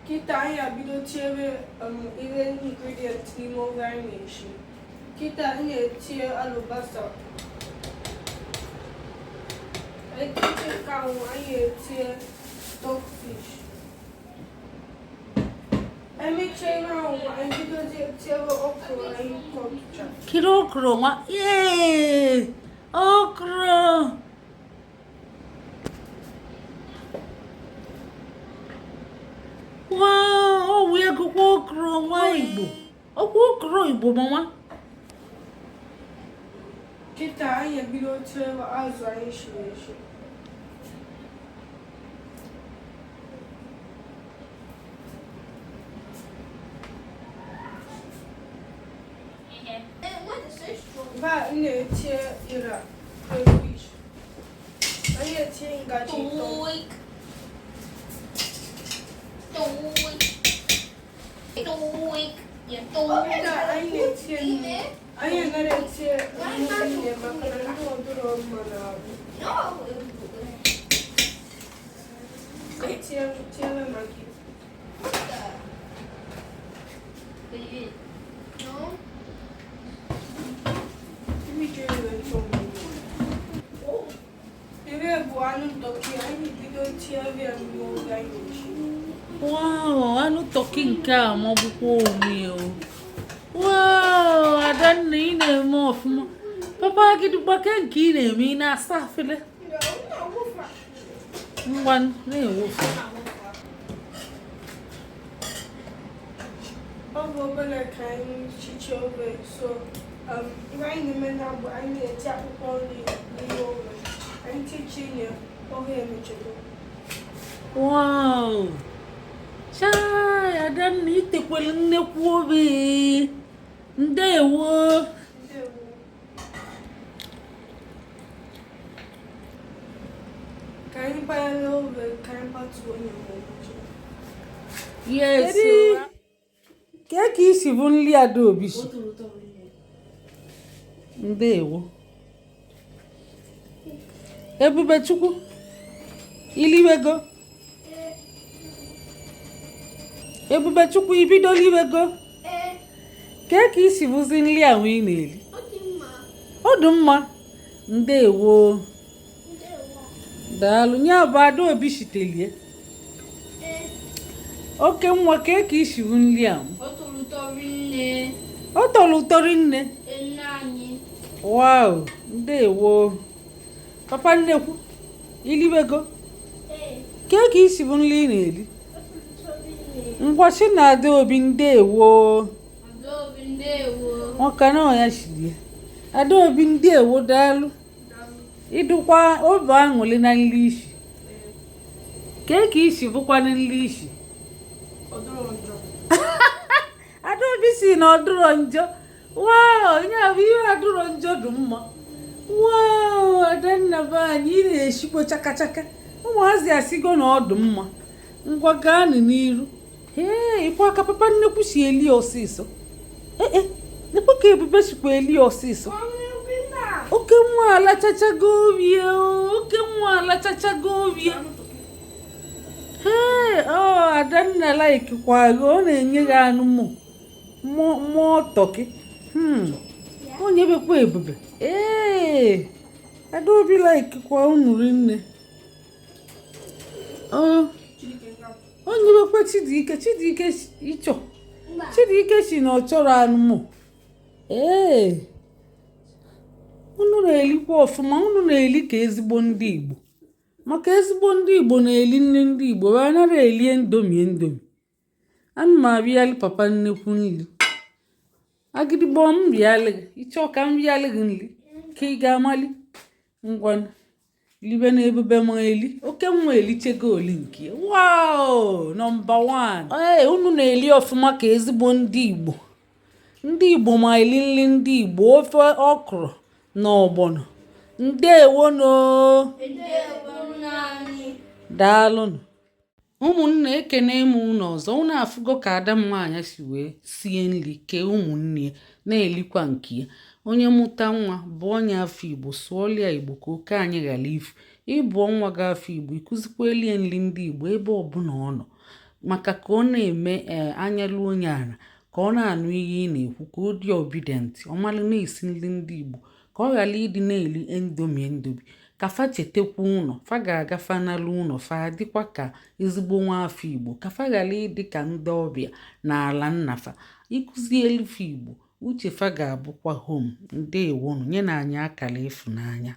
Kịta anyị abido tinyere ihe ingredient n'ime ofe anyị na-esi. Kịta anyị na-etinye alụbasa. Anyị tinye nke ahụ, anyị etinye stockfish. Emechaa ihe ahụ, anyị bidozie tinyere okro anyị kọtụcha. Kiri okro nwa. Yee! Okro! Wow, ọ wụ egokwa okro nwa Igbo. Ọkwa okro Igbo ma nwa. Kịta anyị ebido tinyere azụ anyị shiri eshi. Ba m na-etinye ịra crayfish. Anyị etinye ngaji ịtọ. Kịta anyị na-etinye nnu. Anyị anaghị etinye nnu nne maka na nnu ọdụrọ mma n'ahụ. Etinye tinyere Maggi. Ebe bụ anụ turkey, anyị bido tinye ya n'ime ofe anyị na-esi. Wow, anụ turkey nke a magbukwa onwe ya o. Wow, Adanna, ị na-eme ọfụma. Papa Gidigba, ke nke ị na-eme, ị na-asa afele? Ngwa, na-ewofe. Ọ bụ obere ka anyị chiche ofe, so ihe anyị na-eme na bụ anyị na-eti akwụkwọ nri n'ime ofe. Anyị tichi ya, ofe emechego. Wow! Chai, Adanna, itekwelu nnekwu obi. Ndewo. Ndewo. Ka anyị banyere ofe, ka anyị gbatuo onye ma oche. Yes. Kee ka isi bụ nri Adaobi si? Ndewo. Ebubechukwu, iliwego? Ebubechukwu, ibidola iwego? Kee ka isi bụzi nri ahụ ị na-eri? Ọ dị mma. Ndewo. Daalụ. Nya bụ Adaobi shitelie. Oke nwa, kee ka isi bụ nri ahụ? Ọ tọrọ ụtọ rinne. Wow, ndewo. Papa nnekwu, iliwego? Kee ka isi bụ nri ị na-eri? Ngwa, sị na Adaobi ndewo. Maka na ọ ya shiri ya. Adaobi, ndewo, daalụ. Ịdụkwa obi aṅụrị na nri isi. Kee ka isi bụkwanụ nri isi? Ọ dụrọ njọ. Adaobi si na ọ dụrọ njọ. Wow, onye bụ ihe adụrọ njọ dị mma. Wow, Adanna be anyị, ị na-eshikwa chakachaka. Ụmụazị asịgo na ọ dị mma. Ngwa, gaanụ n'iru. Ee, ịkwa aka papa nnekwu si eli ọsịsọ. Ee, nekwe ka Ebube sikwa eli ọsịsọ. Oke nwa alachachago orie o, oke nwa alachachago orie. Ee, ọ Adanna laikikwa gị, ọ na-enye gị anụ mụ mụọ turkey. Onye bekwa Ebube. Ee, Adaobi laikikwa unu rinne. Onye bekwa Chidike. Chidike ịchọ, Chidike si na ọ chọrọ anụ mụ. Ee, unu na-elikwa ọfụma, unu na-eli ka ezigbo ndị Igbo, maka ezigbo ndị Igbo na-eli nne ndị Igbo, ha anaghị eli Indomie. Indomie ana m abịalị papa nnekwu nri. Agịdịgbọ m bịalị gị, ịchọ ka m bịalị gị nri ka ị ga-amali. Ngwa, libe na Ebube ma eli. Oke nwa elichego oli nke ya. Wow, number 1. Ee, unu na-eli ọfụma ka ezigbo ndị Igbo. Ndị Igbo ma eli nri ndị Igbo, ofe okro na ọgbọnọ. Ndewono. Daalụnụ, ụmụnne. Ekene m unu ọzọ. Unu afụgo ka ada m nwaanyị si wee sie nri kee ụmụnne ya na-elikwa nke ya. Onye mụta nwa bụ onye afọ Igbo, sụọlia Igbo ka oke anyị ghara ifu. Ịbụọ nwa gị afọ Igbo, ịkụzikwa elie nri ndị Igbo ebe ọbụla ọ nọ. Maka ka ọ na-eme ee anya luo onye ala, ka ọ na-anụ ihe ị na-ekwu, ka ọ dị obedient, ọ malụ na-esi nri ndị Igbo, ka ọ ghara ịdị na-eri Indomie Indomie, ka fa chetakwa ụlọ fa ga-aga, fa nalụ ụlọ fa dịkwa ka ezigbo nwa afọ Igbo, ka fa ghara ịdị ka ndị ọbịa n'ala nna fa. Ịkụzielu fa Igbo, uche fa ga-abụkwa home. Ndewonu. Nye na anyị akara ịfụnanya.